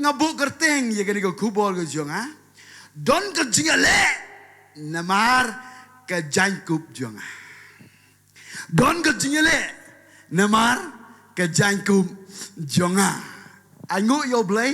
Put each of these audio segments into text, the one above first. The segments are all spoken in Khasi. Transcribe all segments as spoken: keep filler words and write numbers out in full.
Nga buh kyrteng ïa kane ka khubor ka jong nga, don ka jingïaleh namar ka jaiñkup jong nga. Don ka jingïaleh namar ka jaiñkup jong nga. Ai nguh ïa U Blei,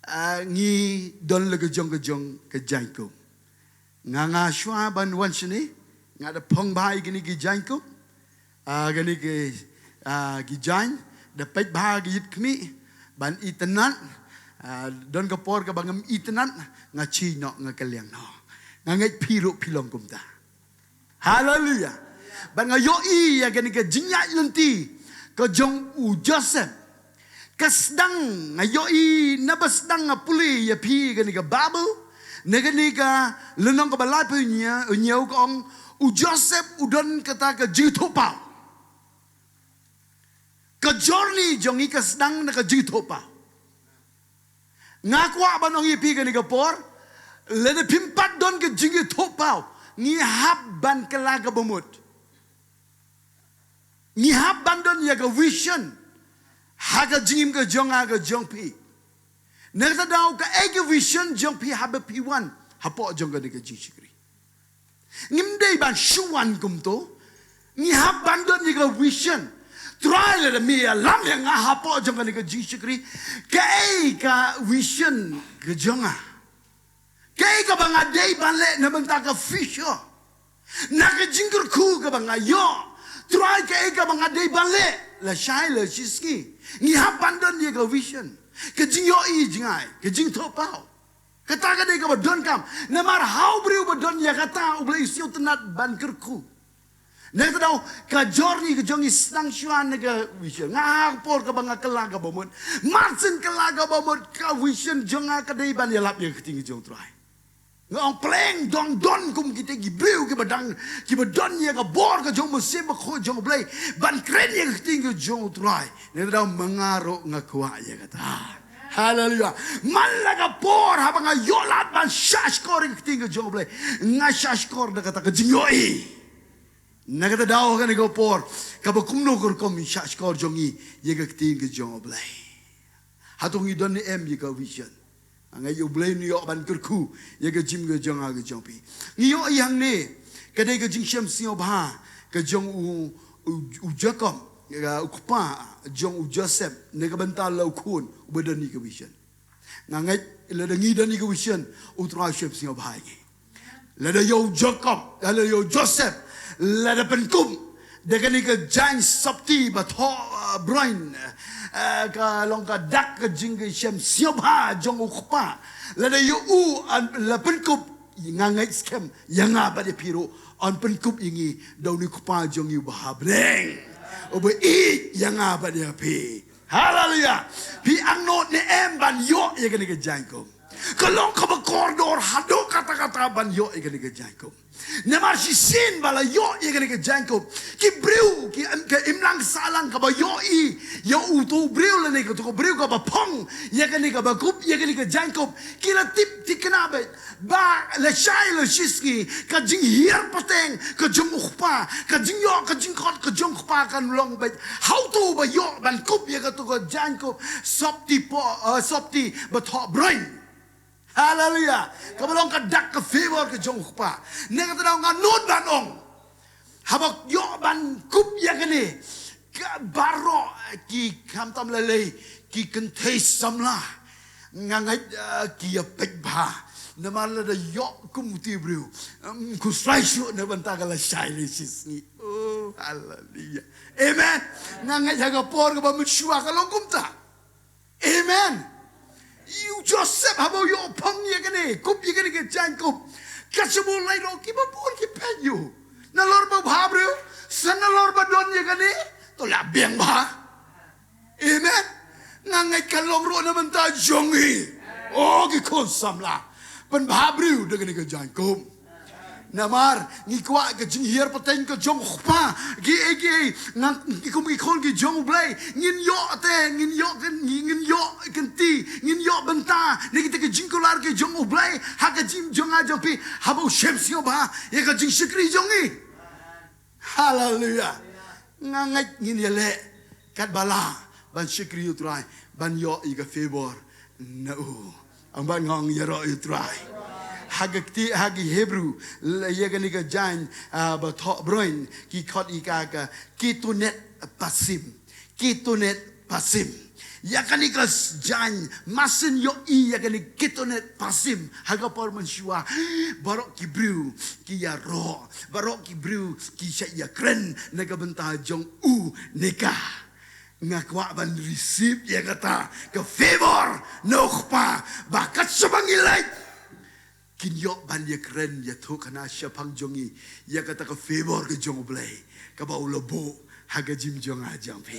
ah, ngi don la ka jong ka jong ka jaiñkup. Nga, nga shuwa ban wan shane, nga da phong bha ïa kine ki jaiñkup, ah, kine ki, ah, ki jaiñ, da peit bha ki ïit khmih ban itynnad, ah, don ka por kaba ngam itynnad, nga chih noh, nga kylliang noh. Nga ngeit phi ruh phi long kumta. Haleluya. Bad nga ïohi ïa kane ka jingïaid lynti ka jong u Joseph. Ka sdang nga ïohi, naba sdang nga pule ïa phi kane ka Baibl, na kane ka lynnong kaba laiphew hynñiew, hynñiew ka ong, u Joseph u don kata ka jingthohpaw. Ka journey jong ngi ka sdang na ka jingthohpaw. Nga kwah ban ong ïa phi kane ka por, lada phim pat don ka jingthohpaw, ngi hap ban kylla kaba mut. Ngi hap ban don ïa ka vision ha ka jingim ka jong nga ka jong phi. Na kata daw kaei ka vision jong phi haba phi wan hapoh jong kane ka jingshakri. Ngim dei ban shu wan kumto. Ngi hap ban don ïa ka vision. Trai, lada me ïalam ïa nga hapoh jong kane ka jingshakri, kaei ka vision ka jong nga? Kaei kaba nga dei ban leh na bynta ka future? Na ka jingkyrkhu kaba nga ïoh, Trai, kaei kaba nga dei ban leh lashai lashisngi? Ngi hap ban don ïa ka vision, ka jingïohi jngai, ka jingthohpaw. Kata ka dei kaba donkam. Namar ha u briew ba don ïa kata, U Blei u sngewtynnad ban kyrkhu. Na kata daw ka journey ka jong ngi sdang shuwa na ka vision. Nga ha ka por kaba nga kylla kaba mut. Mar shen kylla kaba mut, ka vision jong nga ka dei ban ïalap ïa ka ktien ka jong U Trai. Nga ong, pleng dang don kum kita ki briew kiba dang, kiba don ïa ka bor ka jong u Mynsiem Bakhuid jong U Blei ban kren ïa ka ktien ka jong U Trai. Na kata daw ma nga ruh nga kwah ïa kata. Haleluya. Man la ka por haba nga ïoh lad ban shahshkor ïa ka ktien ka jong U Blei, nga shahshkor da kata ka jingïohi. Na kata daw kane ka por, kaba kumno ka rukom shahshkor jong ngi ïa ka ktien ka jong U Blei? Hato ngi don ne em ïa ka vision? Nga ngeit U Blei un ïoh ban kyrkhu ïa ka jingim ka jong nga ka jong phi. Ngi ïohi hangne, ka dei ka jingshem sngewbha ka jong u, u, u Jakob, ka, u kpa jong u Joseph, na ka bynta la u khun uba don ïa ka vision. Nga ngeit lada ngi don ïa ka vision, U Trai u shem sngewbha ïa ngi. Lada ïa u Jakob, lada ïa u Joseph, lada pynkup da kane ka jaiñ sopti ba thoh, uh, broin, uh, ka long ka dak ka jingshem sngewbha jong u kpa. Lada ïa u, uh, la pynkup, nga ngeit skhem ïa nga bad ïa phi ruh yn pynkup ïa ngi da une u Kpa jong ngi uba ha bneng, uba ïeit ïa nga bad ïa phi. Haleluya. Phi angnud ne em ban ïoh ïa kane ka jaiñkup? Ka long kaba kordor haduh katta katta ban ïoh ïa kane ka jaiñkup. Namar shisien ba la ïoh ïa kane ka jaiñkup, ki briew, ki im, ka imlang sahlang kaba ïohi ïa uto u briew lane kato ka briew kaba phong ïa kane, kaba kup ïa kane ka jaiñkup, ki la tip thikna beit ba lashai lashisngi ka jinghiar pateng ka jong u kpa, ka jingïoh, ka jingkhot ka jong u kpa kan long beit ha uto uba ïoh ban kup ïa kato ka jaiñkup sopti po, eh, sopti ba thoh broin. Haleluya. Kaba long ka dak ka favor ka jong u kpa. Na kata daw nga nud ban ong, haba ïoh ban kup ïa kane, ka baroh ki, khamtam lei lei ki kynthei samla, nga ngeit, ah, ki ïa peit bha. Namar lada ïoh kum uto u briew, um, khuslai shuh na bynta ka lashai lashisngi. Oh, haleluya. Amen. Nga ngeit ha ka por kaba mynshuwa ka long kumta. Amen. U Joseph haba u ïoh phong ïa kane, kup ïa kane ka jaiñkup, ka shu buh lait ruh kiba bun ki peit ïa u. Nalor ba bha briew, sa nalor ba don ïa kane, to la biang bha. Amen. Nga ngeit ka long ruh na bynta jong ngi. Oh, ki khun samla, pynbha briew da kane ka jaiñkup. Namar ngi kwah ka jinghiar pateng ka jong u kpa. Ki ei ki ei, ngan, ngi kum ki khun ki jong U Blei, ngin ïoh te, ngin ïoh kyn, ngin ïoh kynti, ngin ïoh bynta na kita ki jingkular ki jong U Blei ha ka jingim jong nga jong phi, haba u shem sngewbha ïa ka jingshakri jong ngi. Haleluya. Nga ngeit ngin ïaleh katba lah ban shakri ïa u Trai, ban ïoh ïa ka favor Na u. Ym ban ngong ïaroh ïa u Trai. Ha ka kti, ha ki Hebru, la ïa kane ka jaiñ, ah, ba thoh broin, ki khot ïa ka ka ketonet pasim. Ketonet pasim. Ïa kane ka s-, jaiñ, masin ïohi ïa kane ketonet pasim. Ha ka por mynshuwa, baroh ki briew, ki ïaroh. Baroh ki briew, ki shait ïakren, na ka bynta jong u ne ka. Nga kwah ban receive ïa kata ka favor na u Kpa, ba kat shaba ngi leit, kin ïoh ban ïakren ïathuhkhana shaphang jong ngi ïa kata ka favor ka jong U Blei, kaba u la buh ha ka jingim jong nga jong phi.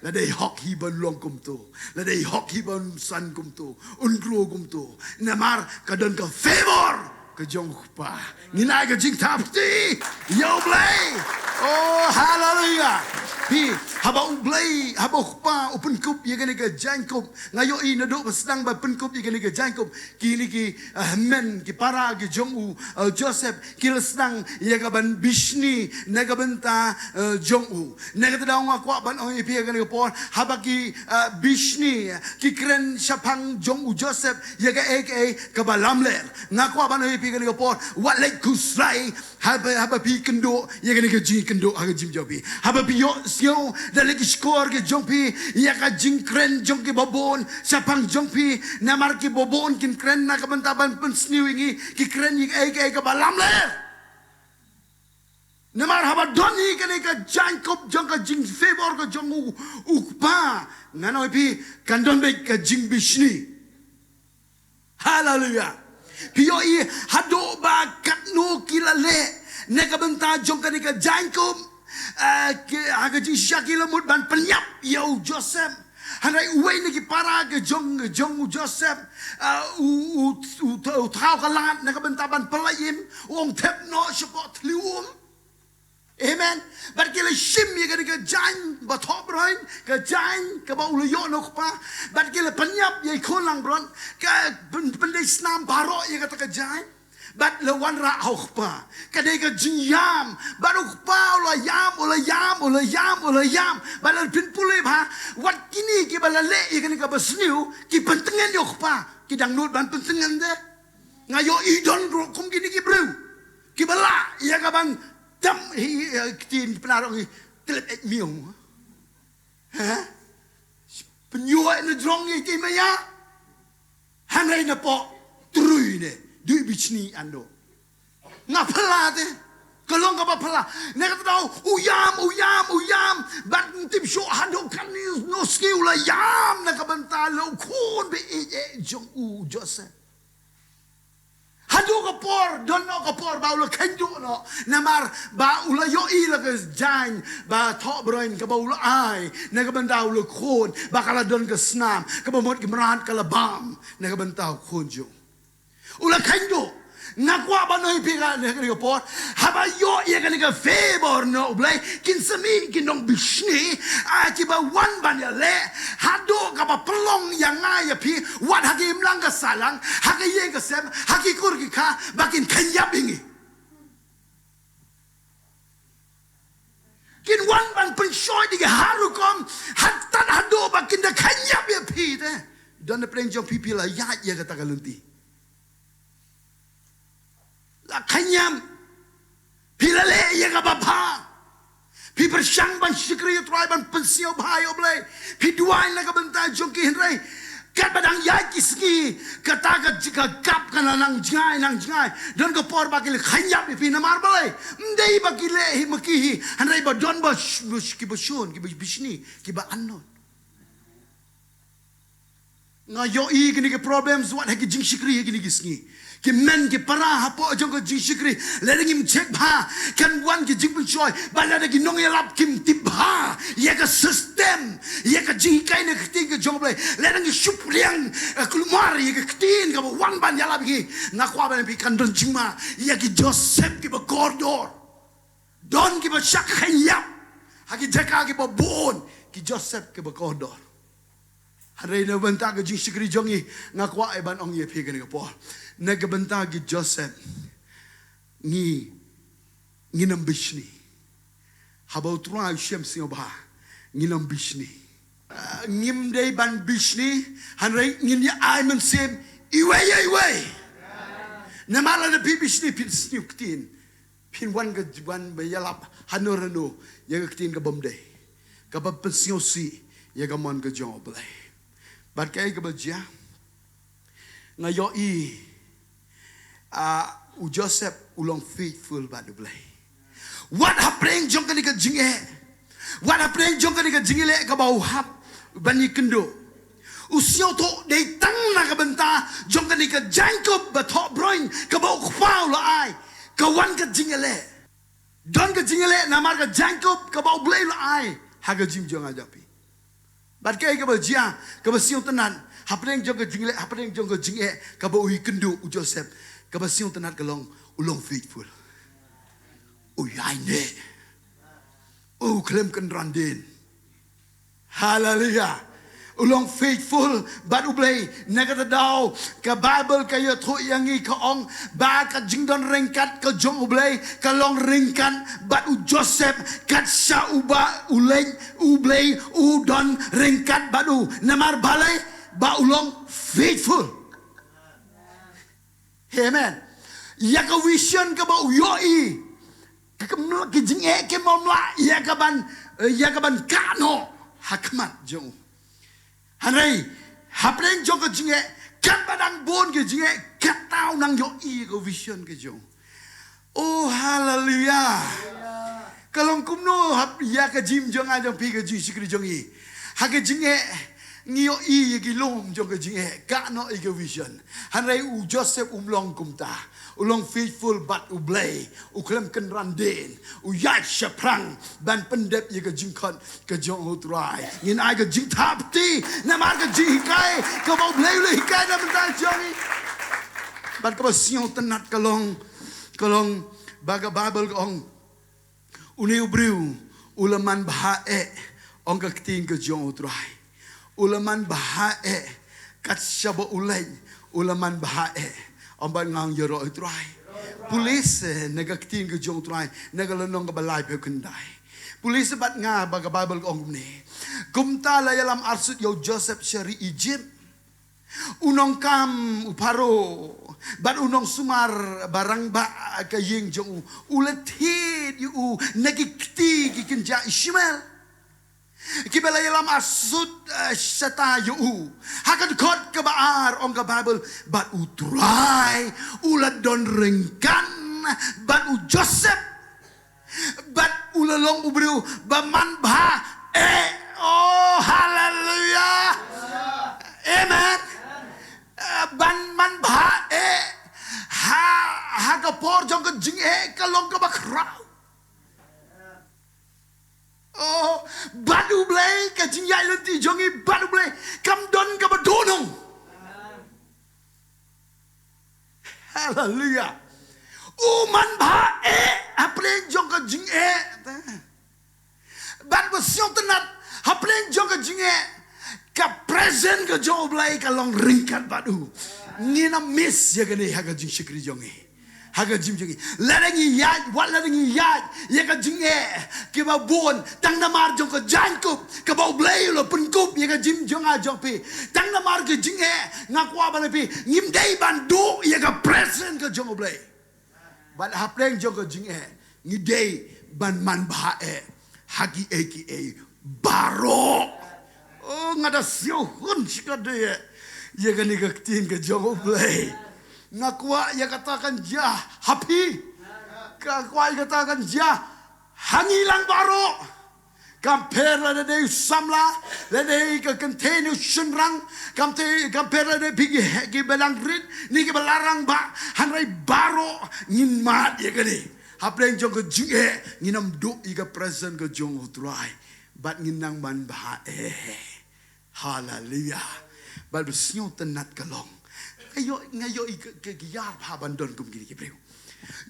Lada i hok hi ban long kumto, lada i hok hi ban san kumto, un grow kumto. Namar ka don ka favor ka jong u Kpa. Ngin ai ka jingthap kti ïa U Blei. Oh, haleluya. Phi, haba U Blei, haba u Kpa u pynkup ïa kane ka jaiñkup, nga ïohi naduh ba sdang ba pynkup ïa kane ka jaiñkup, kine ki, ah, hynmen, ki para ki jong u, ah, Joseph, ki la sdang ïa ka ban bishni na ka bynta, ah, jong u. Na kata daw nga kwah ban ong ïa phi ha kane ka por, haba ki, ah, bishni, ki kren shaphang jong u Joseph ïa kaei kaei kaba lamler. Nga kwah ban ong ïa phi ha kane ka por, wat leit khuslai haba, haba phi kynduh ïa kane ka jingkynduh ha ka jingim jong phi. Haba phi ïohsngew da lade ki shkor ki jong phi ïa ka jingkren jong kiba bun shaphang jong phi, namar kiba bun kin kren na ka bynta ban pynsniew ïa ngi, ki kren ïa kaei kaei kaba lamler. Namar haba don hi kane ka jaiñkup jong ka jingfavor ka jong u, u Kpa, ngan ong ïa phi, kan don beit ka jingbishni. Haleluya. Phi ïohi haduh ba katno ki la leh na ka bynta jong kane ka jaiñkup, eh, ki, ha ka jingshisha ki la mut ban pynïap ïa u Joseph. Hynrei uwei na ki para ka jong, jong u Joseph, ah, u, u, u, u thaw ka lad na ka bynta ban pynlait im, u ong thep noh shapoh thliew um. Amen. Bad ki la shim ïa kane ka jaiñ ba thoh broin, ka jaiñ kaba u la ïoh na u Kpa. Bad ki la pynïap ïa i khun langbrot, ka pyn-, pyndei snam baroh ïa kata ka jaiñ. Bad la wanrah ha u Kpa. Ka dei ka jingïam. Bad u Kpa u la ïam, u la ïam, u la ïam, u la ïam. Bad la pynpule bha, wat kine kiba la leh ïa kane kaba sniew, ki pyntngen ïa u Kpa. Ki dang nud ban pyntngen de. Nga ïohi don ruh kum kine ki briew kiba lah ïa ka ban tam hi, hi, hi, kti Pnar ong hi, tlep ek miong. Ha? Pynïoh na jrong ïa ki maya. Hynrei na poh trui ne, duh bishni ando. Nga phylla te. Ka long kaba phylla. Na kata daw, u ïam, u ïam, u ïam. Bad ngim tip shuh haduh katno sngi u la ïam na ka bynta la u khun ba ïeit eh jong u Joseph. Haduh ka por, don noh ka por ba u la kheiñ duh noh. Namar ba u la ïohi la ka jaiñ ba thoh broin kaba u la ai na ka bynta u la khun, ba ka la don ka snam, kaba mut ki mrad ka la bam na ka bynta u khun jong u. U la kheiñ duh. Nga kwah ban ong ïa phi ha kane ka por, haba ïoh ïa kane ka favor na U Blei, kin sa mih ki nongbishni, ah, kiba wan ban ïaleh haduh kaba pynlong ïa nga ïa phi, wat ha ka imlang ka sahlang, ha ka ïing ka sem, ha ki kur ki kha, ba kin kheiñ ïap ïa ngi. Kin wan ban pynshoi da ki har rukom, haduh, haduh ba kin da kheiñ ïap ïa phi te. Don na pdeng jong phi, phi la ïaid ïa kata ka lynti. La kheiñ ïap. Phi la leh ïa kaba bha. Phi pyrshang ban shakri ïa u Trai, ban pynsngewbha ïa U Blei. Phi duwai na ka bynta jong ki, hynrei katba dang ïaid ki sngi, kata ka, ka kap ka la nang jngai, nang jngai. Don ka por ba ki la kheiñ ïap ïa phi namar balei? Ym dei ba ki leh hi ma ki hi, hynrei ba don ba sh-, ba sh-, kiba shun, kiba bishni, kiba unknown. Nga ïohi kine ki problems wat ha ki jingshakri ha kine ki sngi. Ki men ki para hapoh jong ka jingshakri. Lada ngim check bha, kan wan ki jingpynshoi. Bad lada ki nongïalap kim tip bha ïa ka system, ïa ka jinghikai na ka ktien ka jong U Blei, lada ngi shu pdiang, eh, kulmar ïa ka ktien kaba wan ban ïalap ïa ngi, nga kwah ban ong ïa phi, kan don jingma ïa ki Joseph kiba kordor. Don kiba shah kheiñ ïap ha ki jaka kiba bun, ki Joseph kiba kordor. Hynrei na ka bynta ka jingshakri jong ngi, nga kwah ban ong ïa phi kane ka por, na ka bynta ki Joseph, ngi, ngin ym bishni. Haba U Trai u shem sngewbha, ngin ym bishni. Ngim dei ban bishni, hynrei ngin ïa ai mynsiem iwei ïa iwei. Namar lada phi bishni phin sniew ktien. Phin wan ka wan ba ïalap hano hano ïa ka ktien ka bym dei. Kaba pynsngewsih ïa ka mon ka jong U Blei. Bad kaei kaba jia, nga ïohi, ah, u Joseph u long faithful bad U Blei. Wat hapdeng jong kane ka jingeh, wat hapdeng jong kane ka jingïaleh kaba u hap ban ïakynduh, u sngewthuh dei tang na ka bynta jong kane ka jaiñkup ba thoh broin kaba u kpa u la ai, ka wan ka jingïaleh. Don ka jingïaleh namar ka jaiñkup kaba U Blei u la ai ha ka jingim jong nga jong phi. Bad kaei kaba jia, kaba sngewtynnat, hapdeng jong ka jingïaleh, hapdeng jong ka jingeh, kaba u ïakynduh u Joseph, kaba sngewtynnat ka long, u long faithful. U ïaineh. U khlem kynran dien. Haleluya. U long faithful bad U Blei. Na kata ka daw, ka Baibl ka ïathuh ïa ngi, ka ong ba ka jingdon ryngkat ka jong U Blei ka long ryngkat bad u Joseph, kat shaba u leit, U Blei u don ryngkat bad u. Namar balei? Ba u long faithful. Amen. Ïa ka vision kaba u ïohi, ka, ka, ka jingeh ka mla ïa ka ban, eh, ïa ka ban kah noh ha khmat jong u. Hynrei hapdeng jong ka jingeh, katba dang bun ka jingeh, kata u nang ïohi ïa ka vision ka jong u. Oh, haleluya. Ka long kumno hap ïa ka jingim jong nga jong phi, ka jingshakri jong ngi? Ha ka jingeh ngi ïohi ïa ki lum jong ka jingeh, kah noh ïa ka vision. Hynrei u Joseph um long kumta. U long faithful bad U Blei. U khlem kynran dien. U ïaid shaphrang ban pyndep ïa ka jingkhot ka jong U Trai. Ngin ai ka jingthap kti namar ka jinghikai kaba U Blei u la hikai na bynta jong ngi. Bad kaba sngewtynnat ka long, ka long ba ka Baibl ka ong, une u briew u la man bha eh, ong ka ktien ka jong U Trai. U la man bha eh, kat shaba u leit, u la man bha eh. Ong bad nga, ïaroh U Trai. Pulit, eh, na ka ktien ka jong U Trai, na ka lynnong kaba laiphew khyndai. Pulit bad nga, ba ka Baibl ka ong kumne. Kumta la ïalam arsut ïa u Joseph sha ri Egypt. U nongkam u Pharaoh bad u nongsumar ba rangbah ka ïing jong u, u la thied ïa u na ki kti ki kynja Ishmael, kiba la ïalam arsut, eh, shata ïa u. Ha ka dkhot kaba ar ong ka Baibl, bad U Trai u la don ryngkat bad u Joseph. Bad u la long u briew ba man bha eh. Oh, haleluya. Amen. Eh, ban man bha eh ha, ha ka por jong ka jingeh ka long kaba khraw. Oh, bad U Blei, ka jingïaid lynti jong ngi bad U Blei kam don kaba dohnud. Haleluya. U man bha eh hapdeng jong ka jingeh. Bad ba sngewtynnat, hapdeng jong ka jingeh, ka presence ka jong U Blei ka long ryngkat bad u. Ngin ym miss ïa kane ha ka jingshakri jong ngi. Ha ka jingim jong ngi. Lada ngi ïaid, wat lada ngi ïaid ïa ka jingeh kiba bun, tang namar jong ka jaiñkup kaba U Blei u la pynkup ïa ka jingim jong nga jong phi. Tang namar ka jingeh, nga kwah ban ong ïa phi, ngim dei ban duh ïa ka presence ka jong U Blei. Bad hapdeng jong ka jingeh ngi dei ban man bha eh ha kiei kiei baroh. Oh, nga da sngewhun shikatdei ïa kane ka ktien ka jong U Blei. Nga kwah ïa kata kan jia ha phi. Nga kwah ïa kata kan jia ha ngi lang baroh. Kam pher lada dei u samla, lada dei ka kynthei ne u shynrang, kam pher, kam pher lada dei phi ki, kiba dang rit ne kiba la rangbah, hynrei baroh ngin mad ïa kane. Hapdeng jong ka jingeh ngin ym duh ïa ka presence ka jong U Trai. Bad ngin nang man bha eh. Haleluya. Bad ba sngewtynnat ka long, nga ïoh, nga ïoh ïa ka, ka, ka ïar bha ban don kum kine ki briew.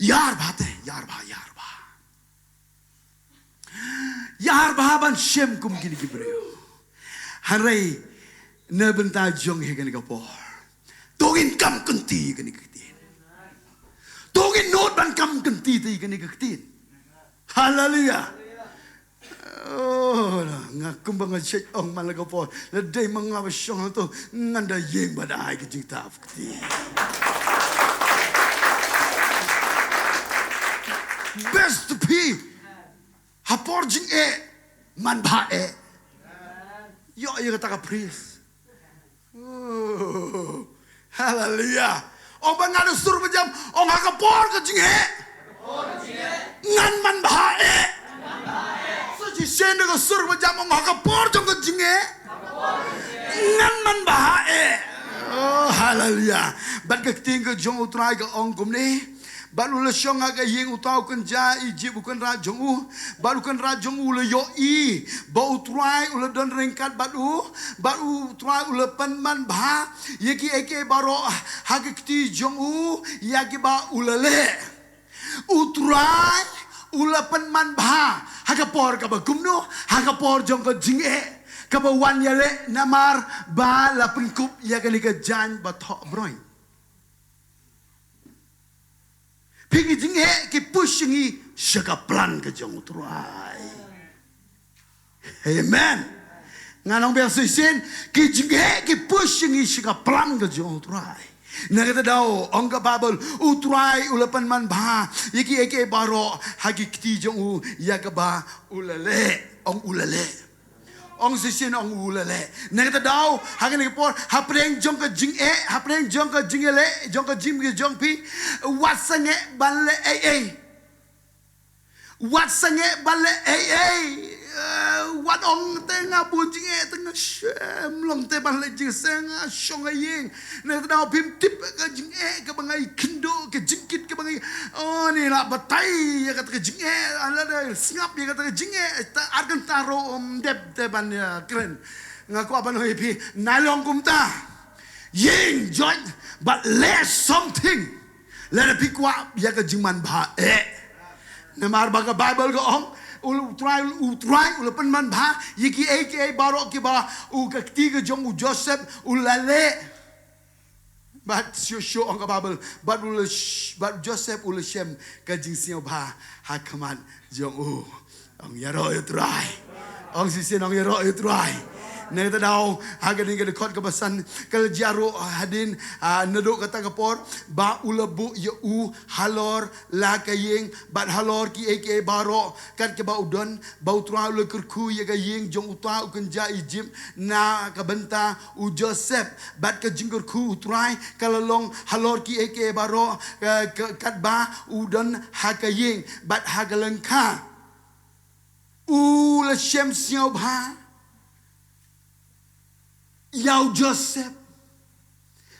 Ïar bha te, ïar bha, ïar bha. Ïar bha ban shem kum kine ki briew. Hynrei na bynta jong ngi ha kane ka por, to ngin kam kynti ïa kane ka ktien. To ngin nud ban kam kynti ïa kane ka ktien. Haleluya. Oh, nga kumba nga check ong man la ka por. La dei ma nga ba shong hangto ngan da ïeng ba da ai ka jingtap kti. Best phi. Ha por jingeh man bha eh. Ïoh ïa kata ka praise. Oh, haleluya. Ong ba nga da sur ba jam, ong ha ka por ka jingeh ngan man bha eh. Sa shisien da ka sur ba jam, ong ha ka por jong ka jingeh ngan man bha eh. Oh, haleluya. Bad ka ktien ka jong U Trai ka ong kumne. Bad u la shong ha ka ïing uta u kynja Ijipt u kynrad jong u. Bad u kynrad jong u u la ïohi ba U Trai u la don ryngkat bad u. Bad U Trai u la pynman bha ïa kiei kiei baroh ha ka kti jong u ïa kiba u la leh. U Trai u la pynman bha ha ka por kaba kumno, ha ka por jong ka jingeh kaba wan ïaleh namar ba la pynkup ïa kane ka jaiñ ba thoh broi. Phi, ki jingeh ki push ngi sha ka plan ka jong U Trai. Amen. Ngan ong biang shisien, ki jingeh ki push ngi sha ka plan ka jong U Trai. Na kata daw ong ka Bible, U Trai u la pynman bha ïa kiei kiei baroh ha ki kti jong u ïa kaba u la leh. Ong u la leh. Ong shisien ong u la leh. Na kata daw ha kane ka por, hapdeng jong ka jingeh, hapdeng jong ka jingeh leh jong ka jingim ka jong phi, wat sangeh ban leh ei ei. Wat sangeh ban leh ei ei. Eh, wat ong te nga bun jingeh te nga shem, long te ban leh jingeh nga shong ha ïing. Na kata daw phim tip ka jingeh kaba nga ïakynduh, ka jingkit kaba nga ïa-, oh, ni la batai ïa kata ka jingeh, la da sngap ïa kata ka jingeh, ta ar kynta ruh ym dep te ban ïakren. Nga kwah ban ong ïa phi, nai long kumta. Ïeng joit bad leh something. Lada phi kwah ïa ka jingman bha eh. Namar ba ka Bible ka ong, U Trai, U Trai u la pynman bha ïa kiei kiei baroh kiba u, ka kti ka jong u Joseph u la leh. Bad shuh shuh ong ka Bible, bad u la sh-, bad Joseph u la shem ka jingsngewbha ha khmat jong u. Ong ïaroh ïa U Trai. Ong shisien ong ïaroh ïa U Trai. Na kata daw ha kane ka dkhot kaba san, ka la jia ruh hadien, ah, naduh kata ka por ba u la buh ïa u halor la ka ïing bad halor kiei kiei baroh kat kaba u don, ba U Trai u la kyrkhu ïa ka ïing jong uta u kynja Ijipt na ka bynta u Joseph. Bad ka jingkyrkhu U Trai ka la long halor kiei kiei baroh, eh, ka, katba u don ha ka ïing bad ha ka lyngkha. U la shem sngewbha ïa u Joseph.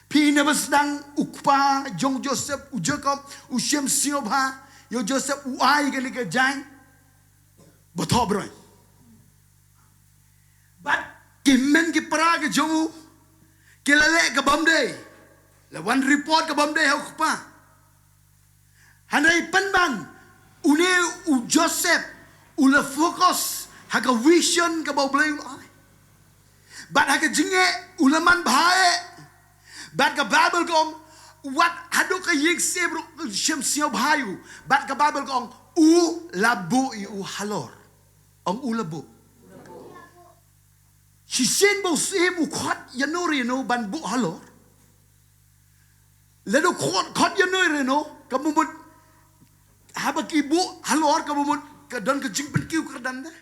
Phi, naba sdang u kpa jong Joseph, u Jacob, u shem sngewbha ïa u Joseph, u ai kane ka jaiñ ba thoh broi. Bad ki hynmen ki para ki jong u ki la leh ka bym dei. La wan report ka bym dei ha u kpa. Hynrei pynban une u Joseph u la focus ha ka vision kaba U Blei u la ai. Bad ha ka jingeh u la man bha eh. Bad ka Bible ka ong, wat haduh ka ïing syiem ruh ka shem sngewbha ïa u. Bad ka Bible ka ong, u la buh ïa u halor. Ong u la buh. Shisien ba u syiem u khot ïano re ïano ban buh halor. Lada u khot, khot ïano re ïano, ka mut, haba ki buh halor ka mut ka don ka jingpynkiew kyrdan de.